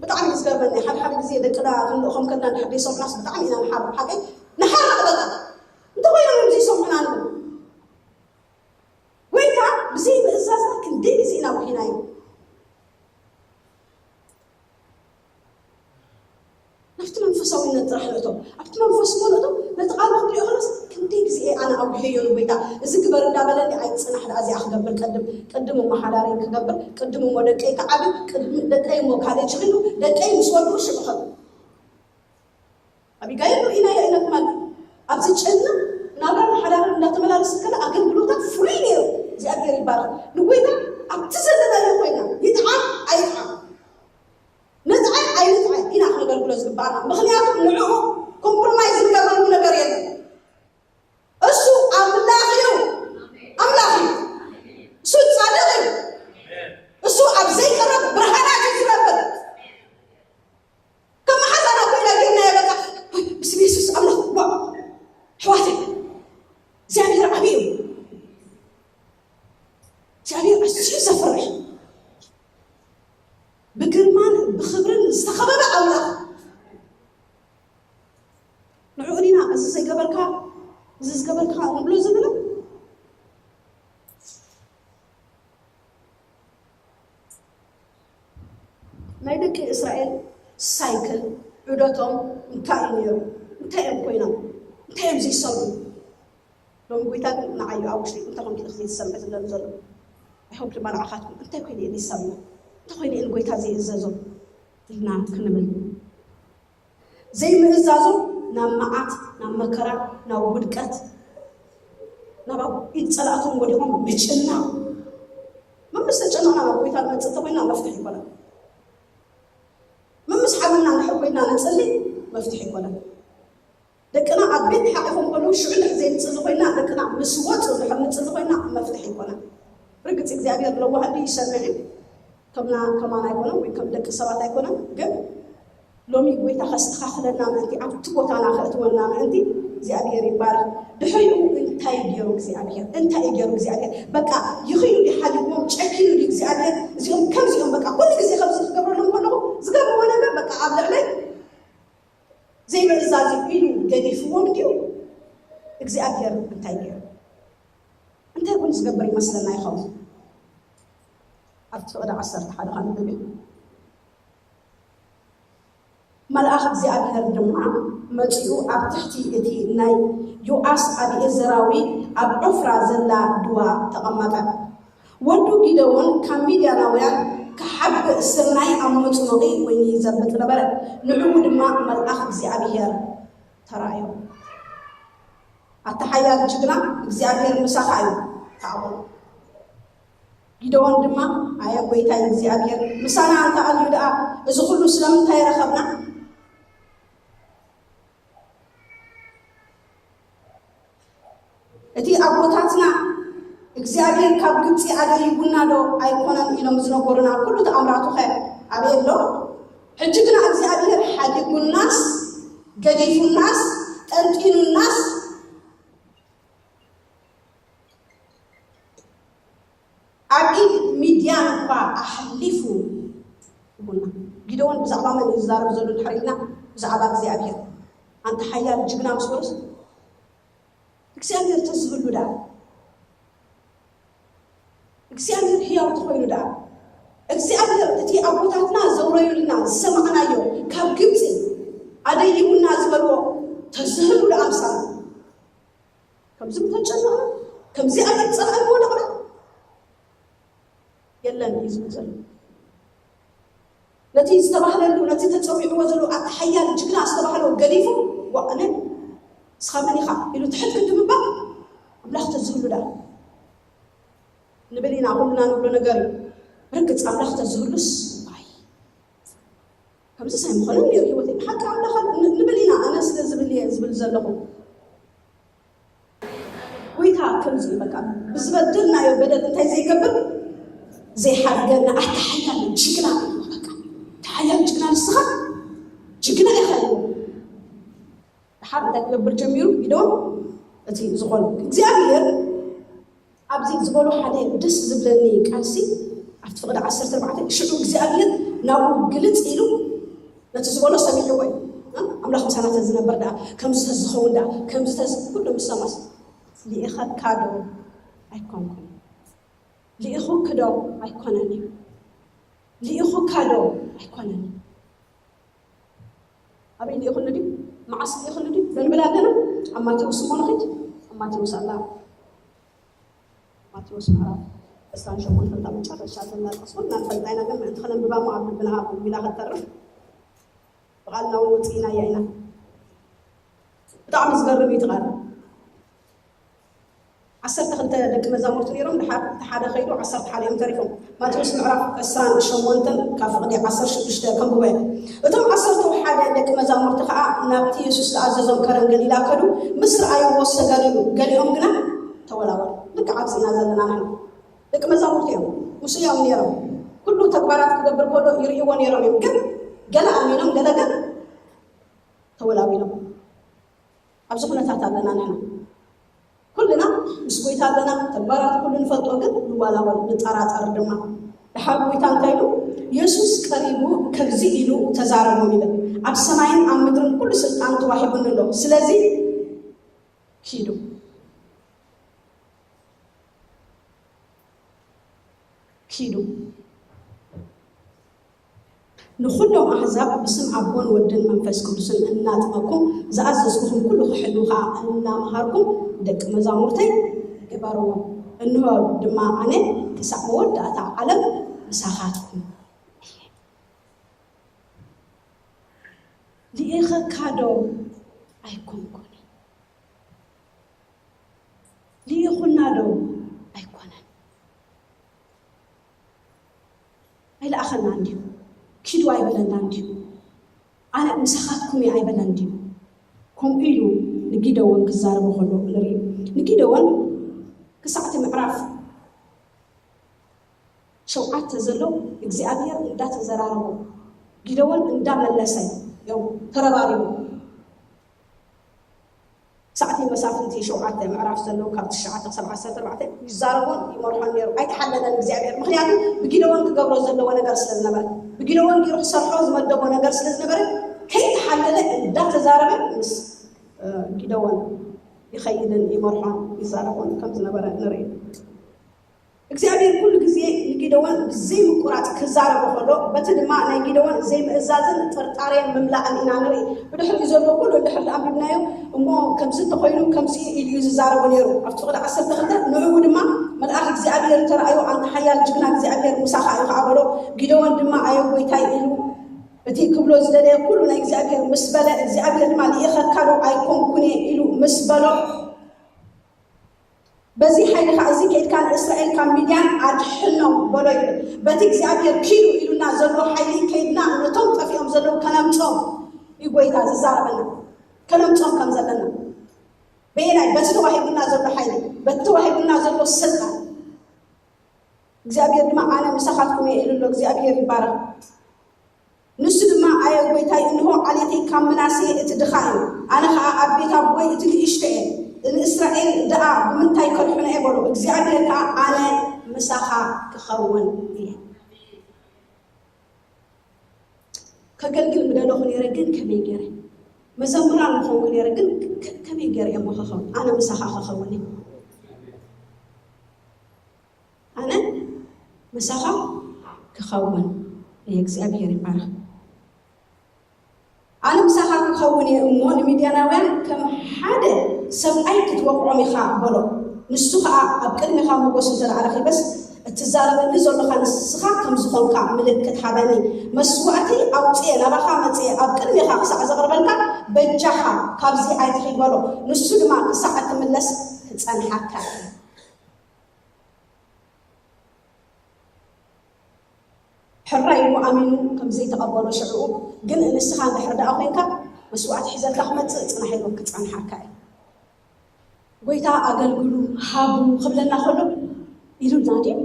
ብጣዕሚ እዩ ዝገርመኒ። ሓደ ሓደ ግዜ ደቅና ክንልእኾም ከለና እንድሕር ዘይሰምዑናስ ብጣዕሚ ኢና ንሓርቕ። ሓቀይ ንሓርቕ በቃ። እንተኾይኖም እዮም ዘይሰምዑና ንብል። ጎይታ ብዘይ ምእዛዝና ክንደይ ግዜ ኢና ውሒናዮ። ናብቲ መንፈሳዊነት ጥራሕ ንእቶ። ኣብቲ መንፈስ እሞ ንእቶ፣ ነቲ ቃሉ ክንሪኦ ከለስ ክንደይ ግዜ እየ ኣነ ኣውሒዮ ንጎይታ፣ እዚ ግበር እንዳበለኒ፣ ኣይ ጽናሕ ደኣ እዚኣ ክገብር ቅድም፣ ቅድም እሞ ሓዳረይ ክገብር፣ ቅድም እሞ ደቀይ ክዓብዩ፣ ቅድም ደቀይ እሞ ካልእ ችኽሉ፣ ደቀይ ምስ ወድኡ ሽዑ ኸ-፣ ኣቢጋይል ርኢናዮ ኢና ትማሊ። ኣብ ዝጨንቕ ናብራን ሓዳርን እንዳተመላለሰት ከላ ኣገልግሎታ ፍሉይ ነይሩ። እግዚኣብሔር ይባረኽ። ንጎይታ ኣብቲ ዘለናዮ ኮይና፣ ይጥዓም ኣይጥዓም፣ ንጥዓም ኣይንጥዓም ኢና ክነገልግሎ ዝግባኣና። ምኽንያቱ ንዕኡ ኮምፕሮማይዝ ዝገበሩ ነገር የለን። እሱ ኣምላኽ እዩ፣ ኣምላኽ እዩ። እሱ ጻድቕ እዩ። እሱ ኣብ ዘይቀርብ ብርሃናት እዩ ዝነብር። እዚ ዝገበርካ ንብሎ ዘለና ናይ ደቂ እስራኤል ሳይክል ዑደቶም እንታይ እዩ ነይሩ? እንታይ እዮም ኮይኖም? እንታይ እዮም ዘይሰሩ? ሎም ጎይታ ግን ንዓዩ ኣብ ውሽጢ እንታይ ከም ትልክ ዘይትሰምዕ ዝብለኒ ዘሎ ኣይሆን ድማ ንዓኻትኩም እንታይ ኮይነ እየ ዘይሰምዕ? እንታይ ኮይነ እየ ንጎይታ ዘይእዘዞ? ኢልና ክንብል ዘይምእዛዞም ናብ መዓት፣ ናብ መከራ፣ ናብ ውድቀት፣ ናብ ኣብ ኢድ ጸላእቶም ወዲቖም ምጭናቕ። መምስ ተጨነቕና ናብ ጎይታ ንመጽእ እንተኾይና መፍትሒ ይኮነን። መምስ ሓሚምና ንድሕር ኮይና ንጽሊ መፍትሒ ይኮነን። ደቅና ኣብ ቤት ሓቂፎም ከለዉ ሽዑ እንድሕር ዘይንጽሊ ኮይና፣ ደቅና ምስ ወጹ እንድሕር ንጽሊ ኮይና መፍትሒ ይኮነን። ርግጽ እግዚኣብሔር ለዋህ እንዲ ይሰምዕ እዩ። ከምና ከማን ኣይኮነን ወይ ከም ደቂ ሰባት ኣይኮነን። ግን ሎሚ ጎይታ ከስተኻኽለና ምእንቲ ኣብቲ ቦታና ከእትወና ምእንቲ እግዚኣብሔር ይባረክ። ድሕሪኡ እንታይ ገይሩ እግዚኣብሔር? እንታይ ገይሩ እግዚኣብሔር? በቃ ይኽዩ ድዩ ሓሊዎም ጨኪኑ ድዩ እግዚኣብሔር? እዚኦም ከምዚኦም በቃ ኩሉ ግዜ ከምዚ ክገብረሎም ከለኹ ዝገርምዎ ነገር በቃ ኣብ ልዕለይ ዘይምእዛዝ ኢሉ ገዲፍዎም ድዩ? እግዚኣብሔር እንታይ ገይሩ? እንታይ እውን ዝገብር ይመስለና ይኸውን? ኣብቲ ፍቕዲ ዓሰርተ ሓደ ከንብብ እዩ። መልኣኽ እግዚኣብሔር ድማ መጺኡ ኣብ ትሕቲ እቲ ናይ ዮኣስ ኣቢዔዘራዊ ኣብ ዖፍራ ዘላ ድዋ ተቐመጠ። ወዱ ጊደዎን ካብ ሚድያናውያን ክሓብእ ስርናይ ኣብ መጽሞቒ ወይኒ ይዘብጥ ነበረ። ንዕኡ ድማ መልኣኽ እግዚኣብሔር ተራእዮ። ኣታ ሓያል ጅግና፣ እግዚኣብሔር ምሳኻ እዩ። ተኣበሉ። ጊደዎን ድማ ኣየ ጐይታይ እግዚኣብሔር ምሳና እንተ ኣልዩ ደኣ እዚ ኹሉ ስለምንታይ ረኸብና? እቲ ኣቦታትና እግዚኣብሔር ካብ ግብፂ ኣደይቡና ዶ ኣይኮነን ኢሎም ዝነገሩና ኩሉ ተኣምራቱ ኸ ኣበይ ኣሎ? ሕጂ ግና እግዚኣብሔር ሓዲጉናስ ገዲፉናስ ጠንጢኑናስ ኣብ ኢድ ሚድያን እኳ ኣሕሊፉ ሂቡና። ጊደዎን ብዛዕባ መን እዩ ዝዛረብ ዘሎ ድሕር ኢልና ብዛዕባ እግዚኣብሔር። ኣንታ ሓያል ጅግና ምስ በሉስ እግዚኣብሔር ተዝህሉ ደኣ እግዚኣብሔር ህያው ተኾይኑ ደኣ እግዚኣብሔር እቲ ኣቦታትና ዘውረዩልና ዝሰማዕናዮ ካብ ግብፂ ኣደይቡና ዝበልዎ ተዝህሉ ደኣ ምሳና ከምዚ ምተጨነቕና ከምዚ ኣገር ፀላኢ ምወደቕና የለን እዩ ዝብል ዘሎ። ነቲ ዝተባህለሉ ነቲ ተፀዊዕዎ ዘሎ ኣቲ ሓያል ጅግና ዝተባህለ ገዲፉ ዋዕነ እስኻ መን ኢኻ ኢሉ ትሕት ክንዲ ምባል ኣምላኽ ተዝህሉ ዳ ንብል ኢና ኩልና ንብሎ ነገር እዩ። ርግፅ ኣምላኽ ተዝህሉስ ባይ ከምዚ ሳይምኾነ ነሩ ህይወት ሓቂ ኣምላኽ ንብል ኢና ኣነ ስለ ዝብል እየ ዝብል ዘለኹ። ጎይታ ከምዚ እዩ በቃ ብዝበደልናዮ በደል እንታይ ዘይገብር ዘይሓርገና ኣታ ሓያል ጅግና በቃ ኣታ ሓያል ጅግና ንስኻ ጅግና ኢኻ እዩ። ድሓር እንታይ ክገብር ጀሚሩ ኢዶም እቲ ዝኾነ እግዚኣብሔር ኣብዚ ዝበሎ ሓደ ደስ ዝብለኒ ቃልሲ ኣብቲ ፍቕዲ ዓሰርተ ኣርባዕተ ሽዑ እግዚኣብሔር ናብኡ ግልፅ ኢሉ ነቲ ዝበሎ ሰሚዕዎ እዩ። ኣምላኽ ምሳና ተዝነበር ደኣ ከምዚ ተዝኸውን ደኣ ከምዚ ተዝ ኩሉ ምስ ሰማስ ልኢኸካ ዶ ኣይኮንኩን? ልኢኹኪ ዶ ኣይኮነን እዩ? ልኢኹካ ዶ ኣይኮነን እዩ? ኣበይ ልኢኹኒ ድዩ? መዓስ ልኢኹኒ ድዩ? ዶ ንብል ኣለና? ኣብ ማቴዎስ እሞ ንኺድ ኣብ ማቴዎስ ኣላ። ማቴዎስ ምዕራፍ ዕስራን ሸሞንተን እታ መጨረሻ ዘላ ጥቕሲ ኩልና ንፈልጣ ኢና፣ ግን ምእንቲ ከነንብባ እሞ ኣብ ልብና ሃብ ኢላ ከተርፍ ብቓልና እውን ውፅኢናያ ኢና። ብጣዕሚ ዝገርም እዩ እቲ ቃል። ዓሰርተ ክልተ ደቂ መዛሙርቲ ነይሮም፣ ድሓር እቲ ሓደ ከይዱ ዓሰርተ ሓደ እዮም ተሪፎም። ማቴዎስ ምዕራፍ ዕስራን ሸሞንተን ካብ ፍቕዲ ዓሰርተ ሽዱሽተ ከንብቦ እየ። እቶም ዓሰርተ ሓደ ደቂ መዛሙርቲ ከዓ ናብቲ የሱስ ዝኣዘዞም ከረን ገሊላ ከዱ፣ ምስ ረኣይዎ ሰገዱሉ፣ ገሊኦም ግና ተወላወሉ። ልክዕ ኣብዚ ኢና ዘለና ንሕና። ደቂ መዛሙርቲ እዮም፣ ምስኡ እዮም ነይሮም። ኩሉ ተግባራት ክገብር ከሎ ይርእይዎ ነይሮም እዮም፣ ግን ገለ ኣሚኖም፣ ገለ ግን ተወላዊሎም። ኣብዚ ኩነታት ኣለና ንሕና። ኩልና ምስ ጎይታ ኣለና፣ ተግባራት ኩሉ ንፈልጦ፣ ግን ንዋላወል፣ ንጠራጠር ድማ። ድሓር ጎይታ እንታይ ኢሉ? የሱስ ቀሪቡ ከምዚ ኢሉ ተዛረቦም ይብል፣ ኣብ ሰማይን ኣብ ምድርን ኩሉ ስልጣን ተዋሂቡኒ ኣሎ፣ ስለዚ ኪዱ ኪዱ ንኹሎም ኣሕዛብ ብስም ኣቦን ወድን መንፈስ ቅዱስን እናጥመቅኩም ዝኣዘዝኩኹም ኩሉ ክሕልዉ ከዓ እናምሃርኩም ደቂ መዛሙርተይ ግበርዎም። እንሆ ድማ ኣነ ክሳዕ መወዳእታ ዓለም ምሳኻትኩም እየ። ልኢኸካ ዶ ኣይኮንኩን? ልኢኹና ዶ ኣይኮነን? ኣይለኣኸና እንድዩ፣ ኪዱ ኣይበለና እንድዩ፣ ኣነ ምሳኻትኩም እየ ኣይበለን እንድዩ። ከምኡ ኢሉ ንጊደዎን ክዛረቦ ከሎ ንርኢ። ንጊደዎን ክሳዕቲ ምዕራፍ ሸውዓተ ዘሎ እግዚኣብሔር እንዳተዘራረቦ ጊደዎን እንዳመለሰ እዮም ተረባሪቡ። ሳዕቲ መሳፍንቲ ሸውዓተ ምዕራፍ ዘሎ ካብ ትሽዓተ ክሳብ ዓሰርተ ኣርባዕተ ይዛረቦን ይመርሖን ነይሩ። ኣይተሓለለን እግዚኣብሔር፣ ምክንያቱ ብጊደዎን ክገብሮ ዘለዎ ነገር ስለ ዝነበረ፣ ብጊደዎን ገይሩ ክሰርሖ ዝመደቦ ነገር ስለ ዝነበረ ከይተሓለለ እንዳተዛረበ ምስ እ፣ ጊደዎን ይኸይድን ይመርሖን ይዛረቦን ከም ዝነበረ ንርኢ። እግዚኣብሔር ኩሉ ግዜ ንጊደዎን ብዘይምቁራፅ ክዛረቦ ከሎ፣ በቲ ድማ ናይ ጊደዎን ዘይምእዛዝን ጥርጣሬን ምምላእን ኢና ንርኢ። ብድሕሪኡ ዘሎ ኩሉ እንድሕር ኣንቢብናዮ እሞ፣ ከምዚ እንተኾይኑ ከምዚ ኢሉ እዩ ዝዛረቦ ነይሩ። ኣብቲ ፍቕዲ ዓሰርተ ክልተ ንዕኡ ድማ መልኣኽ እግዚኣብሔር ተራእዮ፣ ኣንታ ሓያል ጅግና እግዚኣብሔር ምሳኻ እዩ ከዓ በሎ። ጊደዎን ድማ ኣየ ጎይታይ ኢሉ እቲ ክብሎ ዝደለየ ኩሉ ናይ እግዚኣብሔር ምስ በለ፣ እግዚኣብሔር ድማ ልኢኸካ ዶ ኣይኮንኩን እየ ኢሉ ምስ በሎ፣ በዚ ሓይልኻ እዚ ከይድካ ንእስራኤል ካብ ሚድያን ኣድሕኖም በሎ ይብል። በቲ እግዚኣብሔር ኪዱ ኢሉና ዘሎ ሓይሊ ከይድና ነቶም ጠፊኦም ዘለዉ ከነምጾም እዩ ጎይታ ዝዛረበና፣ ከነምጾም ከም ዘለና። በየናይ? በቲ ተዋሂቡና ዘሎ ሓይሊ፣ በቲ ተዋሂቡና ዘሎ ስልጣን። እግዚኣብሔር ድማ ኣነ ምሳኻትኩም እየ ኢሉ ኣሎ። እግዚኣብሔር ይባረኽ። ንሱ ድማ ኣየ ጎይታይ፣ እንሆ ዓሌተይ ካብ ምናሴ እቲ ድኻ እዩ፣ ኣነ ኸዓ ኣብ ቤት ኣቦይ እቲ ንእሽቶ እየ፣ ንእስራኤል ደኣ ብምንታይ ከድሕኖ እየ በሎ። እግዚኣብሔር ከኣ ኣነ ምሳኻ ክኸውን እየ። ከገልግል ምደለኹ ነይረ፣ ግን ከመይ ገይረ? መዘምራን ምኾንኩ ነይረ፣ ግን ከ-፣ ከመይ ገይረ እየ እሞ ክኸውን? ኣነ ምሳኻ ክኸውን እየ። ኣነ ምሳኻ ክኸውን እየ። እግዚኣብሔር ይባረኽ። ኣነ ምሳኻ ክኸውን እየ እሞ፣ ንሚድያናውያን ከም ሓደ ሰብኣይ ክትወቕዖም ኢኻ በሎ። ንሱ ኸዓ ኣብ ቅድሜኻ ሞገሱ እንተ ደኣ ረኺበስ፣ እትዛረበኒ ዘሎኻ ንስኻ ከም ዝኾንካ ምልክት ሃበኒ። መስዋእቲ ኣውጽኤ ናባኻ መጽኤ ኣብ ቅድሜኻ ክሳዕ ዘቕርበልካ፣ በጃኻ ካብዚ ኣይትኺድ በሎ። ንሱ ድማ ክሳዕ እትምለስ ክጸንሓካ እየ። ሕራይ ኢሉ ኣሚኑ ከም ዘይተቐበሎ ሽዕኡ ግን፣ ንስኻ እንድሕር ደኣ ኮይንካ፣ መስዋእቲ ሒዘልካ ክመጽእ ጽናሕ ኢሉ ክጸንሓካ እዩ። ጎይታ ኣገልግሉ፣ ሃቡ ክብለና ከሎ ኢሉና ድዩ?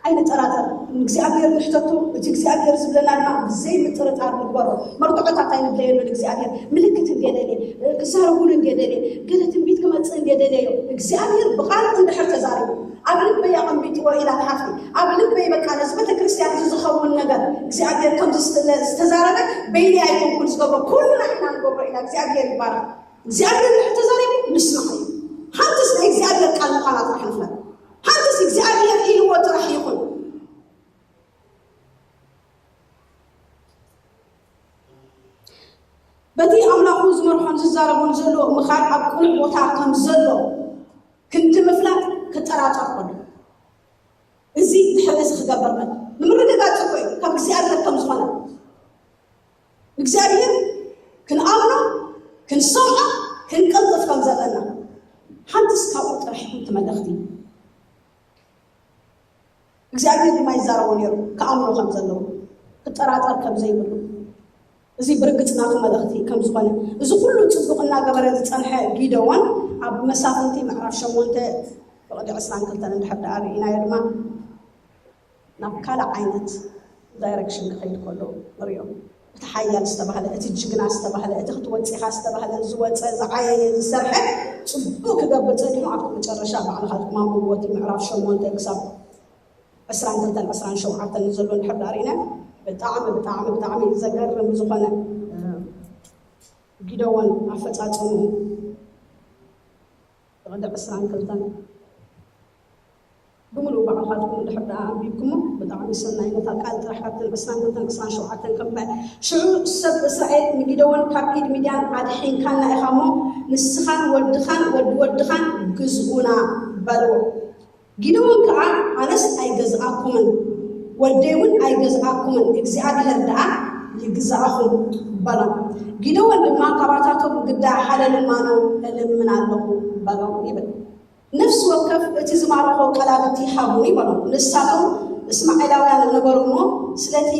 ኣይንጠራጠር። ንእግዚኣብሔር ንሕተቱ፣ እቲ እግዚኣብሔር ዝብለና ድማ ብዘይ ምጥርጣር ንግበሮ። መርትዖታት ኣይንድለየሉ ንእግዚኣብሔር። ምልክት እንድየ ደልየ፣ ክዛረቡሉ እንድየ ደልየ፣ ገለ ትንቢት ክመጽእ እንድየ ደልየዮ። እግዚኣብሔር ብቓሉ እንድሕር ተዛሪቡ፣ ኣብ ልበይ ኣቐሚጥዎ ኢላ እታ ሓፍቲ፣ ኣብ ልበይ በቃ ነዚ ቤተ ክርስቲያን እዚ ዝኸውን ነገር እግዚኣብሔር ከምዚ ዝተለ-፣ ዝተዛረበ በይነይ ኣይኮንኩን ዝገብሮ፣ ኩሉ ንሕና ንገብሮ ኢና። እግዚኣብሔር ይባረክ። እግዚኣብሔር እንድሕር ተዛሪቡ ንስማዕ እዩ። ሓንትስ ናይ እግዚኣብሔር ቃል ምዃና ጥራሕ ንፍለጥ። ሓንትስ እግዚኣብሔር ኢልዎ ጥራሕ ይኹን። በቲ ኣምላኹ ዝመርሖን ዝዛረቦን ዘሎ ምኻድ ኣብ ቅኑዕ ቦታ ከም ዘሎ ክንዲ ምፍላጥ ክጠራጠር ከሎ፣ እዚ ድሕሪ እዚ ክገብር መን ንምርግጋጽ እኮ እዩ፣ ካብ እግዚኣብሔር ከም ዝኾነ። እግዚኣብሔር ክንኣምኖ፣ ክንሰምዖ፣ ክንቅልጥፍ ከም ዘለና። ሓንትስ ካብኡ ጥራሕ ይኹን እቲ መልእኽቲ። እግዚኣብሔር ድማ ይዛረቦ ነይሩ፣ ክኣምኖ ከም ዘለዎ፣ ክጠራጠር ከም ዘይብሉ። እዚ ብርግጽ ናቱ መልእኽቲ ከም ዝኾነ፣ እዚ ኩሉ ጽቡቕ እናገበረ ዝጸንሐ ጊደዎን ኣብ መሳፍንቲ ምዕራፍ ሸሞንተ ፍቕዲ ዕስራን ክልተን እንድሕር ደኣ ርኢናዮ ድማ ናብ ካልእ ዓይነት ዳይሬክሽን ክኸይድ ከሎ ንሪኦ። እቲ ሓያል ዝተባህለ፣ እቲ ጅግና ዝተባህለ፣ እቲ ክትወጽእ ኢኻ ዝተባህለ ዝወጸ፣ ዝዓየየ፣ ዝሰርሐ፣ ጽቡቕ ክገብር ጸኒሑ ኣብቲ መጨረሻ ባዕልኻ ትማንብብዎ እቲ ምዕራፍ ሸሞንተ ክሳብ ዕስራን ክልተን ዕስራን ሸውዓተን ዘሎ እንድሕር ደኣ ርኢና፣ ብጣዕሚ፣ ብጣዕሚ፣ ብጣዕሚ ዘገርም ዝኾነ፣ እ፣ ጊደዎን ኣፈጻጽምኡ ወደ ዕስራን ክልተን ብምሉእ ባዕልኻትኩም እንድሕር ደኣ ኣንቢብኩሞ ብጣዕሚ ሰናይ። ነታ ቃል ጥራሕ ካብተን ዕስራን ክልተን ዕስራን ሸውዓተን ከንብባ። ሽዑ ሰብ እስራኤል ንጊደዎን፣ ካብ ኢድ ሚድያን ኣድሒንካና ኢኻ እሞ፣ ንስኻን ወድኻን ወዲ ወድኻን ግዝኡና በልዎ። ጊደዎን ከኣ፣ ኣነስ ኣይገዝኣኩምን፣ ወደይ እውን ኣይገዝኣኩምን፣ እግዚኣብሄር ደኣ ይግዛእኹም በሎም። ጊደዎን ድማ፣ ካባታቶም ግዳ ሓደ ልማኖ እልምን ኣለኹ በሎም ይብል። ነፍሲ ወከፍ እቲ ዝማረኾ ቀላብቲ ሃቡኒ በሎም። ንሳቶም እስማኤላውያን ነበሩ እሞ፣ ስለቲ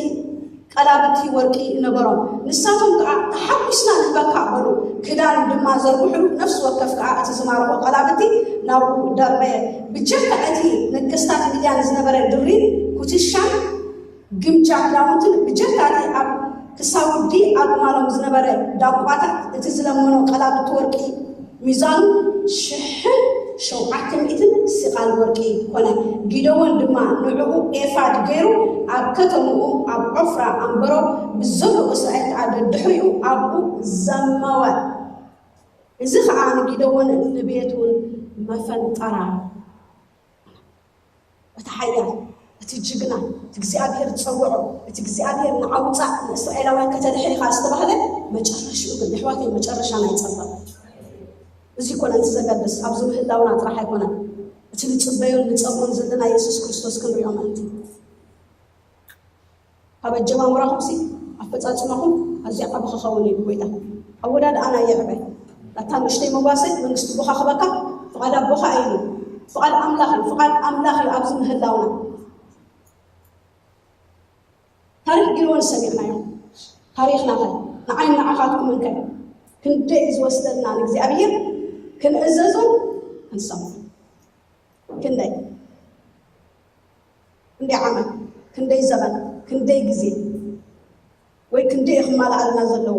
ቀላብቲ ወርቂ ነበሮም። ንሳቶም ከኣ፣ ተሓጒስና ንህበካ በሉ። ክዳን ድማ ዘርግሑሉ። ነፍሲ ወከፍ ከኣ እቲ ዝማረኾ ቀላብቲ ናብኡ ደርበየ። ብጀካ እቲ ነገስታት ሚድያን ዝነበረ ድሪን ኩትሻን ግምጃ ክዳውንትን፣ ብጀካ እቲ ኣብ ክሳውዲ ኣግማሎም ዝነበረ ዳቋታት፣ እቲ ዝለመኖ ቀላብቲ ወርቂ ሚዛኑ ሽሕን ሸውዓተ ሚእትን ሲቓል ወርቂ ኮነ። ጊደዎን ድማ ንዕኡ ኤፋድ ገይሩ ኣብ ከተምኡ ኣብ ዖፍራ ኣንበሮ፣ ብዘሎ እስራኤል ከኣ ደድሕሪኡ ኣብኡ ዘመወ። እዚ ኸኣ ንጊደዎን ንቤቱን መፈንጠራ። እቲ ሓያል፣ እቲ ጅግና፣ እቲ እግዚኣብሔር ዝጸውዖ፣ እቲ እግዚኣብሔር ንዓውጻእ ንእስራኤላውያን ከተድሕን ኢኻ ዝተባህለ፣ መጨረሽኡ ግን፣ የሕዋተይ፣ መጨረሻና ይጸበቕ። እዚ ይኮነ እቲ ዘገድስ፣ ኣብዚ ምህላውና ጥራሕ ኣይኮነን። እቲ ንጽበዮን ንጸምኦን ዘለና የሱስ ክርስቶስ ክንሪኦ ምእንቲ። ካብ ኣጀማምራኹምሲ ኣፈጻጽማኹም ኣዝዩ ዓቢ ክኸውን እዩ። ጎይታ ኣወዳድኣና የዕበ። ናታ ንእሽተይ መጓሰ መንግስቲ ኣቦኻ ክበካ፣ ፍቓድ ኣቦኻ እዩ። ፍቓድ ኣምላኽ እዩ። ፍቓድ ኣምላኽ እዩ ኣብዚ ምህላውና። ታሪኽ ጊደዎን ሰሚዕናዮ። ታሪኽና ኸ ንዓይ ንዓኻትኩም እንከ ክንደይ እዩ ዝወስደልና ንእግዚኣብሔር ክንእዘዞን ክንሰምዖ? ክንደይ ክንደይ ዓመት፣ ክንደይ ዘበን፣ ክንደይ ግዜ፣ ወይ ክንደይ እዩ ክማልኣልና ዘለዎ?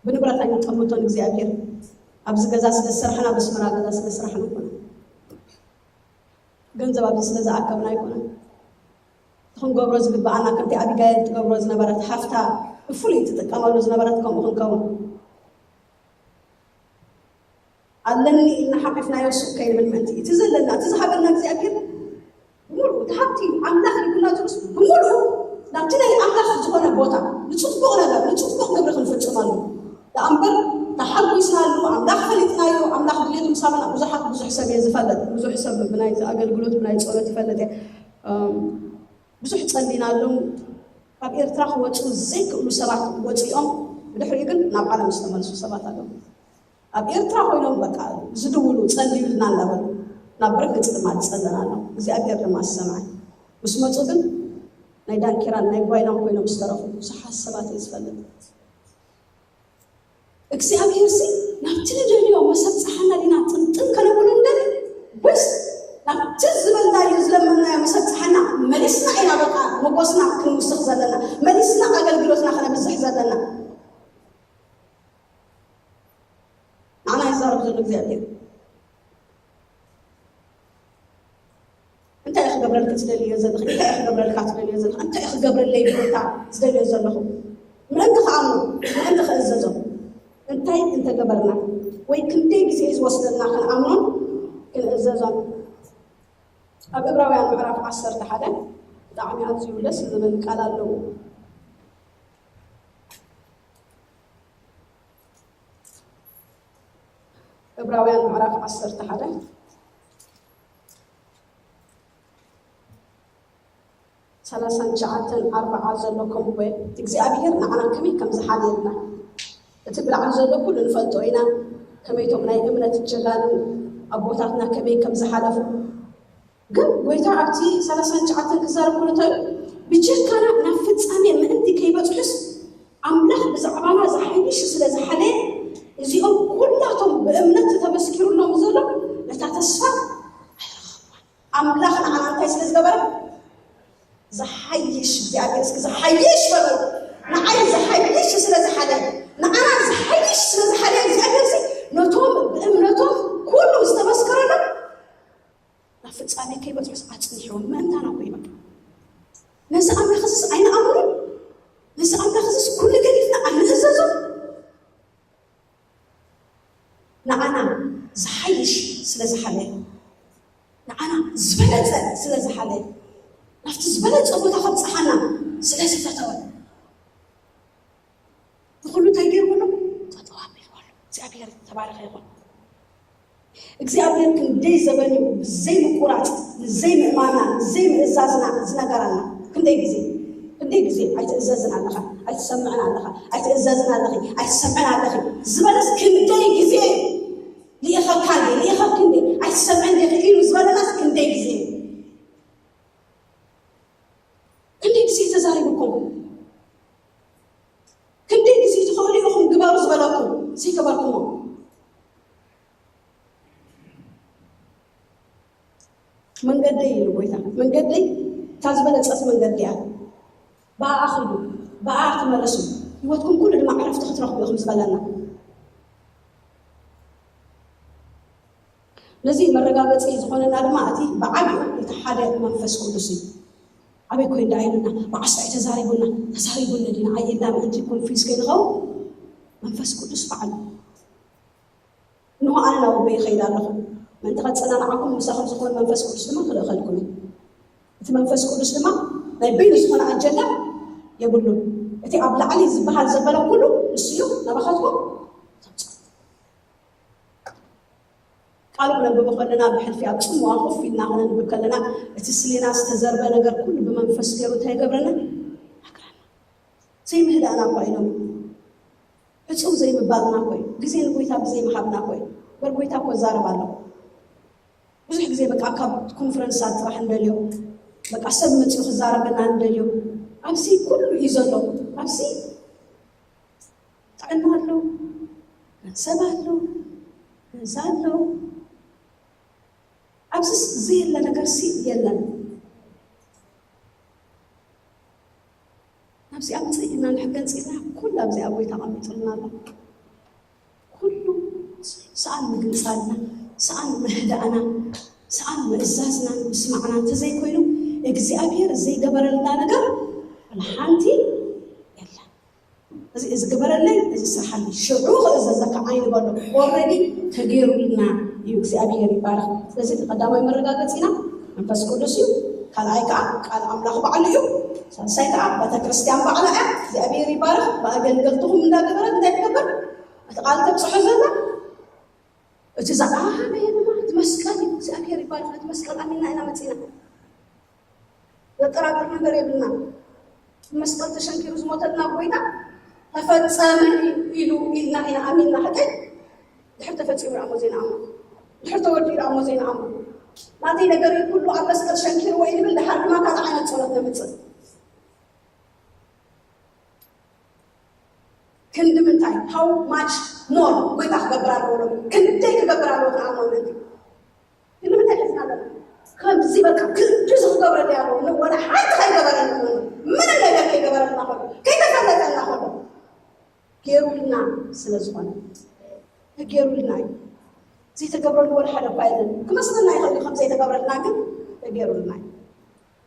ብንብረት ኣይንጠምቶን እግዚኣብሔር። ኣብዚ ገዛ ስለ ዝሰራሕና፣ በስመራ ገዛ ስለ ዝሰራሕና ኣይኮነን። ገንዘብ ኣብዚ ስለ ዝኣከብና ኣይኮነን። እቲ ክንገብሮ ዝግብኣና፣ ከምቲ ኣቢጋይል ትገብሮ ዝነበረት፣ ሃፍታ ብፍሉይ ትጥቀመሉ ዝነበረት፣ ከምኡ ክንከውን ኣለኒ ኢልና ሓቂፍናዮ ሱቅ ከይንብል ምእንቲ፣ እቲ ዘለና፣ እቲ ዝሃበና እግዚኣብሔር ብምሉኡ፣ እቲ ሃብቲ ኣምላኽ ይኩን ዝብሉስ ብምሉኡ ናብቲ ናይ ኣምላኽ ዝኾነ ቦታ፣ ንጽቡቕ ነገር፣ ንጽቡቕ ግብሪ ክንፍጽመሉ ደኣ እምበር፣ ተሓጒስናሉ፣ ኣምላኽ ፈሊጥናዮ፣ ኣምላኽ ድሌቱ ምሳና፣ ብዙሓት፣ ብዙሕ ሰብ እየ ዝፈልጥ፣ ብዙሕ ሰብ ብናይ ኣገልግሎት፣ ብናይ ጸሎት ይፈልጥ እየ። እም፣ ብዙሕ ጸሊናሎም፣ ካብ ኤርትራ ክወጹ ዘይክእሉ ሰባት ወጺኦም፣ ብድሕሪኡ ግን ናብ ዓለም ዝተመልሱ ሰባት ኣለዉ። ኣብ ኤርትራ ኮይኖም በቃ ዝድውሉ፣ ጸልዩልና እናበሉ፣ ናብ ብርግጽ ድማ ዝጸለና ኣሎ። እግዚኣብሔር ድማ ዝሰምዐ። ምስ መጹ ግን ናይ ዳንኬራን ናይ ጓይላን ኮይኖም ዝተረፉ ብዙሓት ሰባት እየ ዝፈልጥ። እግዚኣብሔርሲ ናብቲ ንደልዮ መሰብጽሓና ዲና ጥምጥም ከነብሎ ንደሊ? ወይስ ናብቲ ዝበልናዮ ዝለመንናዮ መሰብጽሓና መሊስና ኢና በቃ መጎስና ክንውስኽ ዘለና? መሊስና ኣገልግሎትና ከነብዝሕ ዘለና? ንዓና ይዛረብ ዘሎ እግዚኣብሔር። እንታይ እዩ ክገብረልኪ ትደልዮ ዘለኺ? እንታይ እዩ ክገብረልካ ትደልዮ ዘለኻ? እንታይ እዩ ክገብረለይ ብሩታ ዝደልዮ ዘለኹ? ምእንቲ ክኣምኖ፣ ምእንቲ ክእዘዞ። እንታይ እንተገበርና ወይ ክንደይ ግዜ እዩ ዝወስደልና ክንኣምኖን ክንእዘዞን? ኣብ ዕብራውያን ምዕራፍ ዓሰርተ ሓደ ብጣዕሚ ኣዝዩ ደስ ዝብል ቃል ኣለዎ። ዕብራውያን ምዕራፍ ዓሰርተ ሓደ ሰላሳን ትሽዓተን ኣርብዓ ዘሎ ከምኡ በል። እግዚኣብሔር ንዓና ከመይ ከም ዝሓልየልና እቲ ብላዕሊ ዘሎ ኩሉ ንፈልጦ ኢና። ከመይቶም ናይ እምነት ጀጋኑ ኣቦታትና ከመይ ከም ዝሓለፉ። ግን ጎይታ ኣብቲ ሰላሳን ትሽዓተን ክዛረብ ከሎ እንታይ ኢሉ? ብጀካና ናብ ፍጻሜ ምእንቲ ከይበጽሑስ ኣምላኽ ብዛዕባና ዝሓይሽ ስለ ዝሓለየ፣ እዚኦም ኩላቶም ብእምነት ተመስኪሩሎም ዘሎ ነታ ተስፋ ኣይረኸብዋን። ኣምላኽ ንዓና እንታይ ስለ ዝገበረ? ዝሓይሽ እግዚኣብሔር፣ እስኪ ዝሓይሽ በሉ። ንዓይ ዝሓይሽ ስለ ዝሓለየ፣ ንዓና ዝሓይሽ ስለ ዝሓለየ እግዚኣብሔር ሲ ነቶም ብእምነቶም ኩሉ ዝተመስከረሎም ናብ ፍጻሜ ከይበጽሑስ ኣጽኒሕዎም። ምእንታና እኮ እዩ በቃ። ነዚ ኣምላኽ እዚስ ኣይንኣምኖን? ነዚ ኣምላኽ እዚስ ኩሉ ገዲፍና ኣይንእዘዞን? ስለ ዝሓለየ፣ ንዓና ዝበለጸ ስለ ዝሓለየ፣ ናብቲ ዝበለጸ ቦታ ከብጽሓና ስለ ዝፈተወ፣ ንኹሉ እንታይ ገይርዎ ኣሎ? ጠጠው ኣቢልዎ ኣሎ። እግዚኣብሔር ተባረኸ ይኹን። እግዚኣብሔር ክንደይ ዘበን እዩ ብዘይ ምቁራጽ፣ ብዘይ ምእማንና፣ ብዘይ ምእዛዝና ዝነገረና። ክንደይ ግዜ፣ ክንደይ ግዜ ኣይትእዘዝን ኣለኻ፣ ኣይትሰምዕን ኣለኻ፣ ኣይትእዘዝን ኣለኺ፣ ኣይትሰምዕን ኣለኺ ዝበለስ ክንደይ ግዜ እዩ? ልኢኸካ እንዴ፣ ልኢኸኪ እንዴ፣ ኣይትሰምዕን ዲኺ ኢሉ ዝበለናስ ክንደይ ግዜ እዩ? ክንደይ ግዜ ተዛሪብኩም? ክንደይ ግዜ ትኽእሉ ኢኹም ግበሩ ዝበለኩም ዘይገበርኩሞ? መንገደይ ኢሉ ጎይታ፣ መንገደይ እታ ዝበለጸት መንገዲ እያ። ብኣኣ ኺዱ፣ ብኣኣ ተመለሱ፣ ህይወትኩም ኩሉ ድማ ዕረፍቲ ክትረኽቡ ኢኹም ዝበለና። ነዚ መረጋገጺ ዝኾነና ድማ እቲ ብዓቢኡ እቲ ሓደ መንፈስ ቅዱስ እዩ። ኣበይ ኮይን ደኣ ኢሉና፣ ብዓስራይ ተዛሪቡና፣ ተዛሪቡኒ ዲና ኣየና ምእንቲ ኮንፊዝ ከይንኸውን መንፈስ ቅዱስ በዓሉ። እንሆ ኣነ ናብ ኣቦይ ይኸይድ ኣለኹ፣ ምእንቲ ከጸናንዓኩም ምሳኹም ዝኾን መንፈስ ቅዱስ ድማ ክልእኸልኩም እዩ። እቲ መንፈስ ቅዱስ ድማ ናይ በይኑ ዝኾነ ኣጀንዳ የብሉን። እቲ ኣብ ላዕሊ ዝበሃል ዘበለ ኩሉ ንሱ እዩ ናባኻትኩም ተምጽኦ። ቃሉ ክነንብቦ ከለና ብሕልፊ ኣብ ጽምዋ ኮፍ ኢልና ክነንብብ ከለና እቲ ስሌና ዝተዘርበ ነገር ኩሉ ብመንፈስ ገይሩ እንታይ ይገብረና? ይነግረና። ዘይምህዳእና እኳ ኢሎም ዕጹው ዘይምባልና እኮ እዩ። ግዜ ንጎይታ ብዘይምሃብና እኮ እዩ። በር ጎይታ እኮ ዛረብ ኣሎ። ብዙሕ ግዜ በቃ ካብ ኮንፈረንሳት ጥራሕ እንደልዮ፣ በቃ ሰብ መጺኡ ክዛረበና እንደልዮ። ኣብዚ ኩሉ እዩ ዘሎ። ኣብዚ ጥዕና ኣሎ፣ ገንዘብ ኣሎ፣ ገዛ ኣሎ። ኣብዚ ዘየለ ነገር ሲ የለን። ናብዚኣ ምጽእ ኢልና ንሕገን ጽኢና ኩሉ ኣብዚኣ ጎይታ ኣቐሚጥልና ኣሎ። ኩሉ ሰኣን ምግንጻልና፣ ሰኣን ምህዳእና፣ ሰኣን ምእዛዝና ምስማዕና እንተዘይኮይኑ እግዚኣብሔር ዘይገበረልና ነገር ወላ ሓንቲ የለን። እዚ እዚ ግበረለይ፣ እዚ ስርሓለይ፣ ሽዑ ክእዘዘካ ዓይኒ በሎ። ኦልሬዲ ተገይሩልና እዩ። እግዚኣብሔር ይባረክ። ስለዚ እቲ ቀዳማይ መረጋገፂና መንፈስ ቅዱስ እዩ። ካልኣይ ከዓ ቃል ኣምላኽ ባዕሉ እዩ። ሳልሳይ ከዓ ቤተክርስትያን ባዕላ እያ። እግዚኣብሔር ይባረክ። ብኣገልገልትኹም እንዳገበረት እንታይ ትገብር? እቲ ቃል ተብፅሖ ዘላ እቲ ዝዓበየ ድማ እቲ መስቀል እዩ። እግዚኣብሔር ይባረክ። ነቲ መስቀል ኣሚንና ኢና መፂና። ዘጠራጥር ነገር የብልና። መስቀል ተሸንኪሩ ዝሞተልና ጎይታ ተፈጸመ ኢሉ ኢልና ኢና ኣሚንና። ሓቀይ ድሕር ተፈጺሙ ደኣ እሞ ዘይንኣምኖ፣ ድሕር ተወዲኡ ደኣ እሞ ዘይንኣምኖ። ናተይ ነገር ኩሉ ኣብ መስቀል ሸንኪርዎ እዩ ንብል፣ ድሓር ድማ ካልእ ዓይነት ጸሎት ነምጽእ። ክንዲ ምንታይ? How much more ጎይታ ክገብር ኣለዎ ሎም? ክንደይ ክገብር ኣለዎ ክኣምኖ ምእንቲ? ክንዲ ምንታይ ሒዝና ኣለና? ከምዚ በቃ ክንዲ እዚ ክገብረለይ ኣለዎ። ን-፣ ወላ ሓንቲ ከይገበረልና ከሎ፣ ምንም ነገር ከይገበረልና ከሎ፣ ከይተፈለጠልና ከሎ፣ ገይሩልና ስለ ዝኾነ፣ ተገይሩልና እዩ። ዘይተገብረሉ ወላ ሓደ እኳ የለን። ክመስለና ይኽእል እዩ ከም ዘይተገብረልና፣ ግን ተገይሩልና እዩ።